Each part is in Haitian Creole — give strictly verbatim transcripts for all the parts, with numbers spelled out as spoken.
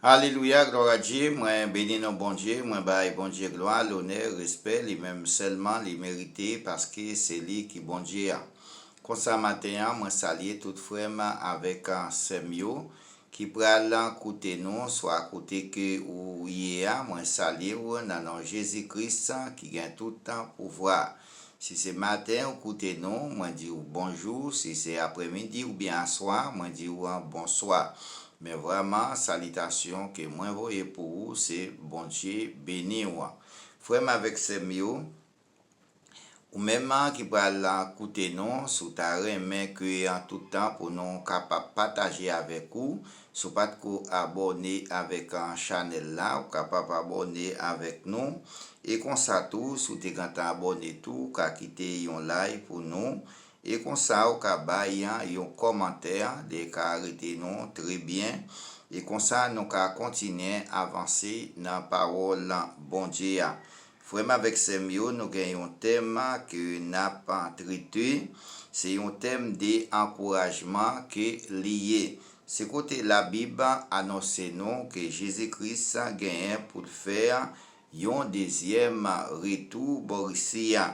Alelouya, glwa a Dye. Mwen beni non Bondye. Mwen bay Bondye glwa, lonè, respè, li menm sèlman li merite, paske se li ki Bondye a. Konsa maten an, mwen salye tout frè m avèk sè m yo ki pral koute nou, swa kote ke ou ye a. Mwen salye w nan non Jezi Kris ki gen tout pouvwa. Si se maten ou koute nou, mwen di w bonjou. Si se aprèmidi oubyen aswè, mwen di w bonswa. Men vrèman, salitasyon ke mwen voye pou ou, se Bondye beni w. Frè m avèk sè m yo, ou menm ki pral koute nou, si w ta renmen ke tout tan pou nou kapab pataje avèk ou, si w pa t ko abòne avèk chanèl la, ou kapab abòne avèk nou. E konsa tou, si w te gentan abòne tou, ou ka kite yon like pou nou. E konsa, ou ka bay yon kòmantè, li ka rete nou trè byen. E konsa, nou ka kontinye avanse nan pawòl Bondye a. Frè m avèk sè m yo, nou gen yon tèm ke n ap trete. Se yon tèm de ankourajman ke li ye. Se kote Labib anonse nou ke Jezi Kris genyen pou l fè yon dezyèm retou bò isi a.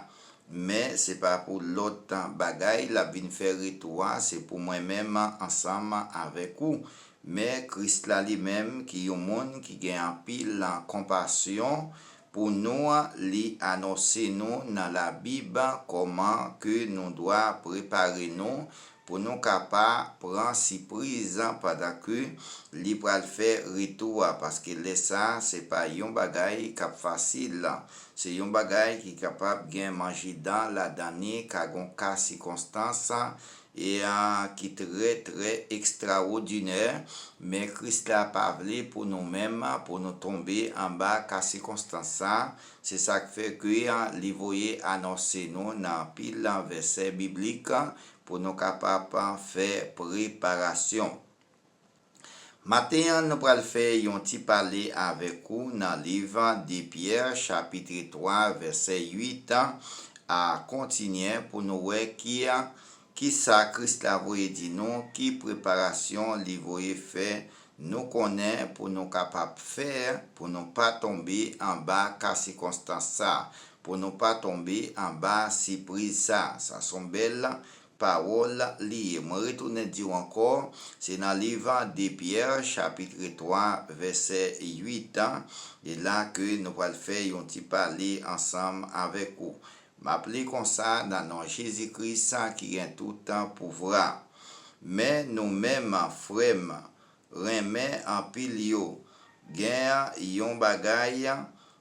Men se pa pou lòt bagay l ap vin fè retou a, se pou mwen menm ansanm avèk ou. Men Kris la li menm, ki yon moun ki gen anpil konpasyon pou nou, li anonse nou nan Labib kòman ke nou dwa prepare nou pou nou kapab pran sipriz pandan ke li pral fè retou a, paske lè sa a, se pa yon bagay k ap fasil. Se yon bagay ki kapab gen manje dan ladan li, ka gen ka sikonstans e a, ki trè, trè ekstraòdinè, men Kris la pa vle pou nou menm, pou nou tonbe anba ka sikonstans sa. Se sa k fè ke a, li voye anonse nou nan anpil vèsè biblik pou nou kapab fè preparasyon. Maten an, nou pral fè yon ti pale avèk ou nan liv de Pyè, chapit twa, vèsè uit a, kontinye pou nou wè ki, kisa Kris la voye di nou, ki preparasyon li voye fè nou konnen pou nou kapab fè, pou nou pa tonbe anba ka sikonstans sa, pou nou pa tonbe anba sipriz sa. Sa se yon bèl pawòl li ye. Mwen retounen di w ankò, se nan liv de Pyè, chapit twa, vèsè uit a, e la ke nou pral fè yon ti pale ansanm avèk ou. M ap li konsa nan non Jezi Kris ki gen tout pouvwa. Men nou menm, frè m renmen anpil yo, gen yon bagay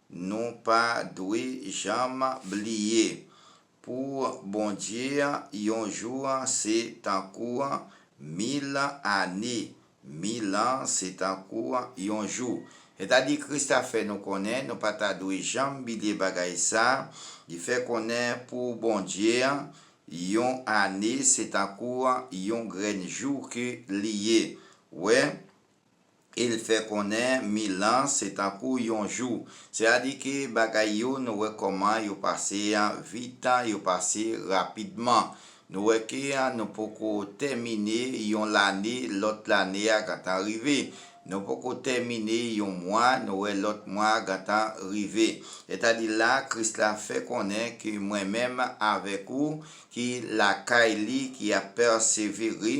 nou pa dwe janm bliye. Pou Bondye, yon jou se tankou mil ane, mil an se tankou yon jou. Sètadi, Kris la fè nou konnen nou pa ta dwe janm bliye bagay sa. Li fè konnen pou Bondye, yon ane se tankou yon grenn jou ke li ye. Wè, e l fè konnen mil an se tankou yon jou. Sètadi ke bagay yo, nou wè kòman yo pase vit, yo pase rapidman. Nou wè ke nou poko tèmine yon lane, lòt lane a gentan rive. Nou poko tèmine yon mwa, nou wè lòt mwa a gentan rive. Sètadi la, Kris la fè konnen ke mwen menm avèk ou, ki lakay li, ki ap pèsevere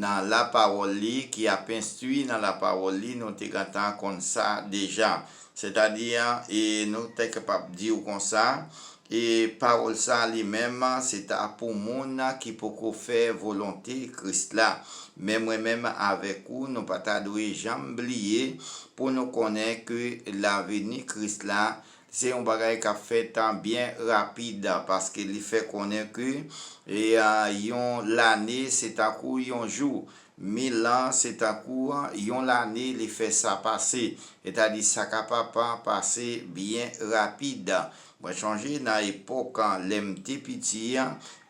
nan lapawòl li, ki ap enstwi nan lapawòl li, nou te gentan konn sa deja. Sètadi, e nou te kapab di w konsa, e pawòl sa li menm, se ta pou moun ki poko fè volonte Kris la. Men mwen menm avèk ou, nou pa ta dwe janm bliye pou nou konnen ke lavni Kris la, se yon bagay k ap fèt byen rapid, paske li fè konnen ke, e, a, yon lane se tankou yon jou, mil an se tankou yon lane, li fè sa pase. Sètadi sa kapab pase byen rapid. Mwen chonje nan epòk lè m te piti,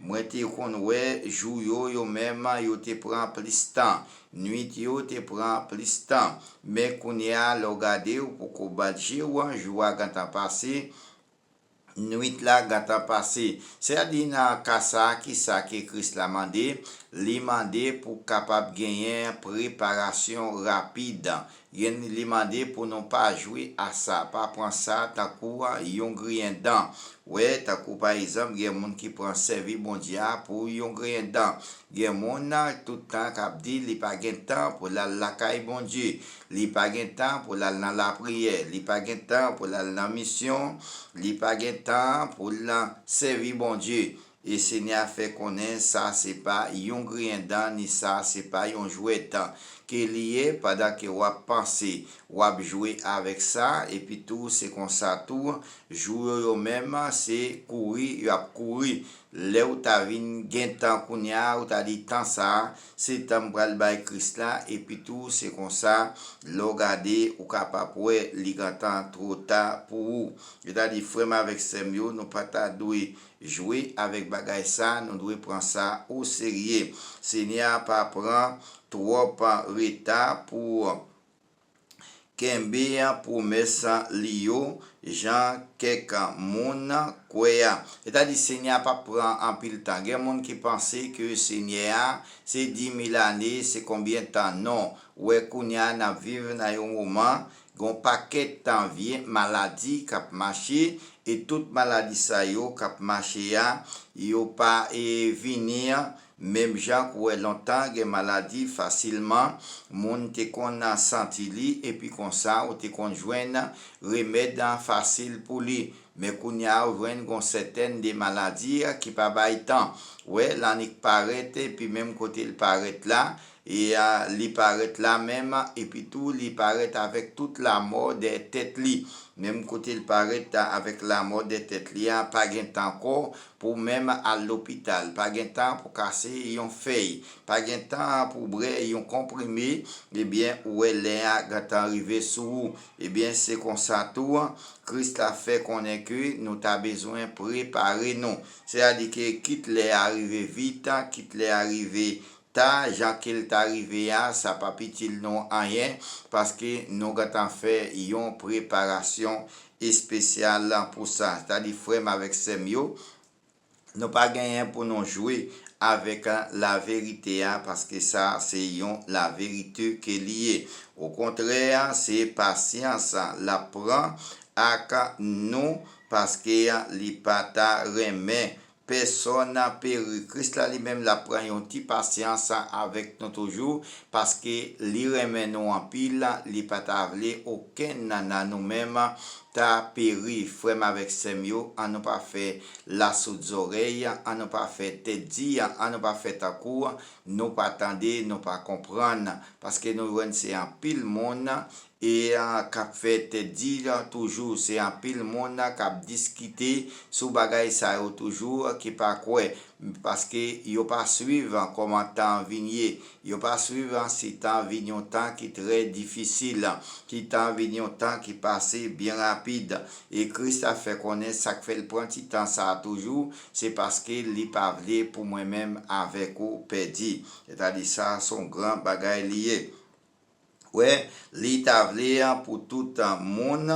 mwen te konn wè jou yo, yo menm, yo te pran plis tan. Nwit yo te pran plis tan. Men kounye a, lè w gade, ou poko bat je w, jou a gentan pase, nwit la gentan pase. Sètadi nan ka sa, kisa ke Kris la mande? Li mande pou kapab genyen preparasyon rapid. Gen li mande pou nou pa jwe a sa, pa pran sa tankou yon griyen dan. Wè, tankou pa egzanp, gen moun ki pran sèvi Bondye a pou yon griyen dan. Gen moun tout tan k ap di li pa gen tan pou l al lakay Bondye, li pa gen tan pou l al nan lapriyè, li pa gen tan pou l al nan misyon, li pa gen tan pou l sèvi Bondye. E Senyè a fè konnen sa se pa yon griyen dan, ni sa se pa yon jwèt ke li ye, pandan ke w ap panse w ap jwe avèk sa, epi tou se konsa tou, jou yo, yo menm se kouri y ap kouri. Lè w ta vin gen tan kounye a, ou ta di tan sa a, se tan m pral bay Kris la, epi tou se konsa, lè w gade, ou kapab wè li gentan twò ta pou ou. Yo ta di frè m avèk sè m yo, nou pa ta dwe jwe avèk bagay sa, nou dwe pran sa oserye. Senyè a pa pran twòp reta pou kenbe pwomès li yo, jan kèk moun kwè a. Sètadi, Senyè a p ap pran anpil tan. Gen moun ki panse ke Senyè a se dis mil ane, se konbyen tan? Non. Wè, kounye a, n ap viv nan yon moman, gen yon pakèt tan vye maladi k ap mache, e tout maladi sa yo k ap mache a, yo pa, e, vini menm jan k ou wè lontan, gen maladi fasilman, moun te konn santi li, epi konsa, ou te konn jwenn remèd fasil pou li. Men kounye a, ou jwenn gon sètèn de maladi ki pa bay tan. Wè, l annik parèt, epi menm kote l parèt la, e, a, li parèt la menm, epi tou li parèt avèk tout lamò dèyè tèt li. Menm kote l parèt avèk lamò dèyè tèt li a, pa gen tan ankò pou menm al lopital, pa gen tan pou kase yon fèy, pa gen tan pou bwè yon konprime, ebyen, ou wè lè a gentan rive sou ou. Ebyen, se konsa tou, Kris la fè konnen ke nou ta bezwen prepare nou. Sètadi ke kit lè a rive vit, kit lè a rive ta, jan ke l ta rive a, sa p ap itil nou anyen, paske nou gentan fè yon preparasyon espesyal pou sa. Sètadi, frè m avèk sè m yo, nou pa genyen pou nou jwe avèk laverite a, paske sa se yon laverite ke li ye. Okontrè, se pasyans l ap pran ak nou, paske li pa ta renmen pèsòn peri. Kris la li menm l ap pran yon ti pasyans avèk nou toujou, paske li renmen nou anpil, li pa ta vle okenn nan nou menm ta peri. Frè m avèk sè m yo, ann nou pa fè lasoud zòrèy, ann nou pa fè tèt di, ann nou pa fè tankou nou pa tande, nou pa konprann, paske nou jwenn se anpil moun e, a, k ap fè tèt di toujou. Se anpil moun k ap diskite sou bagay sa yo toujou ki pa kwè, paske yo pa swiv kòman tan an vin ye. Yo pa swiv si tan an vin yon tan ki trè difisil, ki tan an vin yon tan ki pase byen rapid. E Kris la fè konnen sa k fè l pran ti tan sa a toujou, se paske li pa vle pou mwen menm avèk ou pèdi. Sètadi sa se yon gran bagay li ye. Wè, li ta vle pou tout moun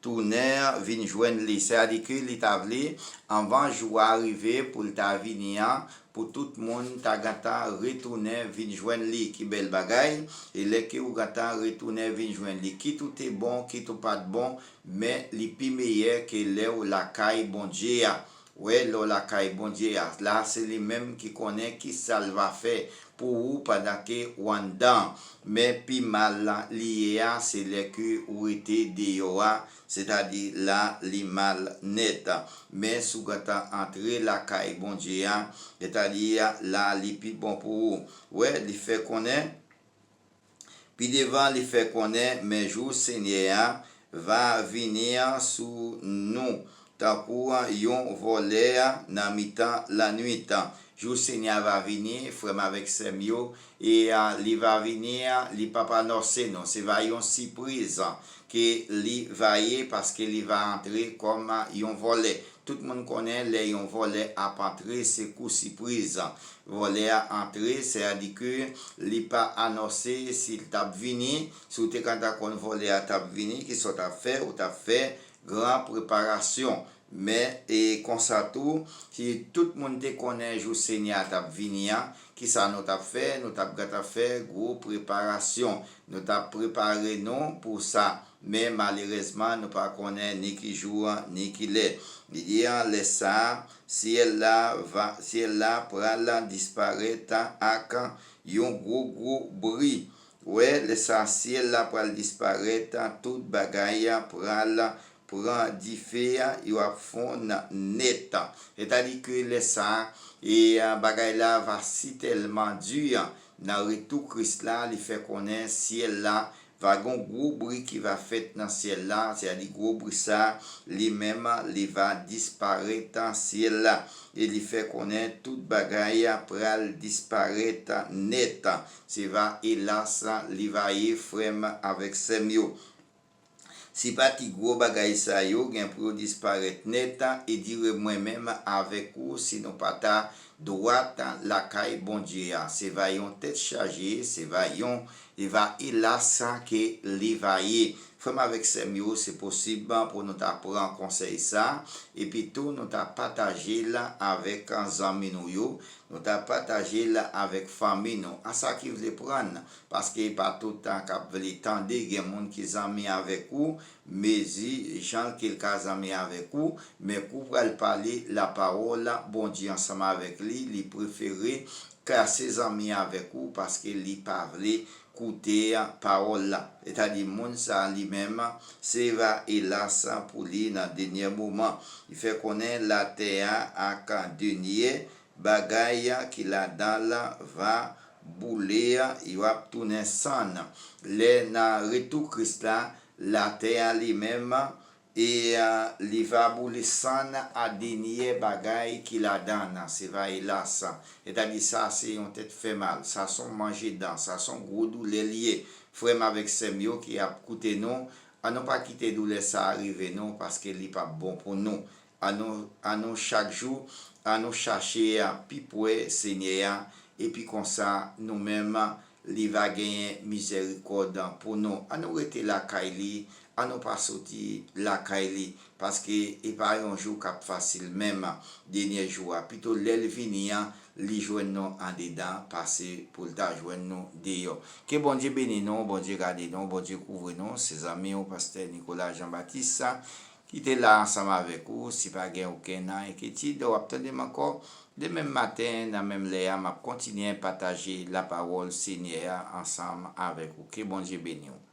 tounen vin jwenn li. Sètadi ke li ta vle, anvan jou a rive pou l ta vini an, pou tout moun ta gentan retounen vin jwenn li. Ki bèl bagay! E lè ke ou gentan retounen vin jwenn li, kit ou te bon, kit ou pa t bon, men li pi meyè ke lè w lakay Bondye a. Wè, lè w lakay Bondye a, la se li menm ki konnen ki sa l va fè pou ou pandan ke w anndan. Men pi mal li ye a, se lè ke ou rete deyò a, sètadi la li mal nèt. Men si w gentan antre lakay Bondye a, sètadi la li pi bon pou ou. Wè, li fè konnen Pi devan, li fè konnen, men jou Senyè a va vini sou nou tankou yon vòlè nan mitan lannwit. Jou Senyè a va vini, frè m avèk sè m yo, e, a, li va vini, a, li p ap anonse nou. Se va yon sipriz ke li va ye, paske li va antre kòm yon vòlè. Tout moun konnen lè yon vòlè ap antre, se kou sipriz. Vòlè a antre, sètadi ke li pa anonse si l t ap vini. Si w te gentan konn vòlè a t ap vini, kisa w t ap fè? Ou t ap fè gran preparasyon. Men, e konsa tou, si tout moun te konnen jou Senyè a t ap vini an, kisa nou t ap fè? Nou t ap gentan fè gwo preparasyon. Nou t ap prepare nou pou sa. Men malerezman, nou pa konnen ni ki jou an, ni ki lè. Li di an, lè sa a, syèl la va, syèl la pral disparèt ak yon gwo, gwo bri. Wè, lè sa a, syèl la pral disparèt, tout bagay pral pran dife, yo ap fonn nèt. Sètadi ke lè sa a, e, bagay la va sitèlman di, nan retou Kris la, li fè konnen syèl la va gen yon gwo bri ki va fèt nan syèl la, sètadi gwo bri sa, li menm, li va disparèt nan syèl la. E li fè konnen tout bagay pral disparèt nèt. Se va elas li va ye, frè m avèk sè m yo. Si pa ti gwo bagay sa yo gen pou yo disparèt nèt, e dire mwen menm avèk ou, si nou pa ta dwat lakay Bondye a. Se va yon tèt chaje, se va yon, e va elas ke li va ye. Frè m avèk sè m yo, se posib pou nou ta pran konsèy sa, epi tou nou ta pataje l avèk zanmi nou yo, nou ta pataje l avèk fanmi nou. A sa ki vle pran, paske pa tout tan k ap vle tande, gen moun ki zanmi avèk ou, mezi jan ke l ka zanmi avèk ou, men kou pral pale lapawòl Bondye ansanm avèk li, li prefere kase zanmi avèk ou paske li pa vle koute pawòl la. Sètadi moun sa li menm, se va elas pou li nan dènye moman. Li fè konnen latè a ak dènye bagay ki ladan l va boule, yo ap tounen sann. Lè nan retou Kris la, latè a li menm, e, a, li va boule sann a dènye bagay ki ladan l, se va elas. Sètadi sa se yon tèt fè mal, sa se yon manje dan, sa se yon gwo doulè li ye. Frè m avèk sè m yo ki ap koute nou, an nou pa kite doulè sa a rive nou, paske li p ap bon pou nou. An nou, an nou chak jou, an nou chache a pi pre Senyè a, epi konsa nou menm, li va genyen mizèrikòd pou nou. An nou rete lakay li, an nou pa soti lakay li, paske e pa yon jou k ap fasil menm, dènye jou a. Pito lè l vini an, li jwenn nou andedan, pase pou l ta jwenn nou deyò. Ke Bondye beni nou, Bondye gade nou, Bondye kouvri nou. Se zanmi w, pastè Nicolas Jean Baptiste, ki te la ansanm avèk ou. Si pa gen okenn enkyetid, w ap tande m ankò demen maten, nan menm lè a, m ap kontinye pataje lapawòl Senyè a ansanm avèk ou. Ke Bondye beni w.